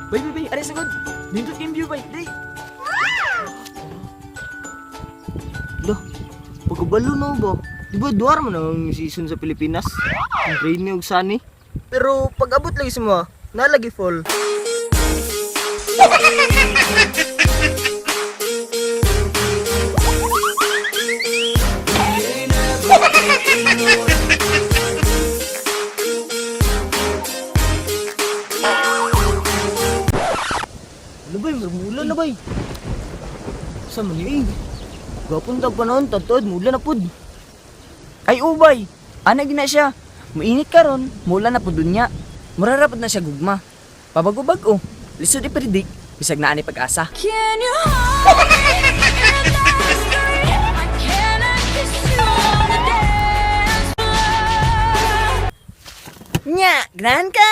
Bay, bay, bay, aray sagod. Nindot kayong view, bay. Dali. Lah, pagkabalo na ba? Di ba duwar man ang season sa Pilipinas? Ang rainy ug sunny. Pero pag abot lagi sa mga, nalagi fall. Ano ba, mulan na ba? Sa man eh? Gapon tag panahon, tadtad, mula na pud. Ay, ubay. Ana gina siya. Muinit karon, mula na pud dunya. Mura ra pud na siya gugma. Pabago-bago. Lisod i-predict bisag naa ni pag-asa. Can you hold me in the street? I cannot kiss you on the dance floor. Nya, ganahan ka.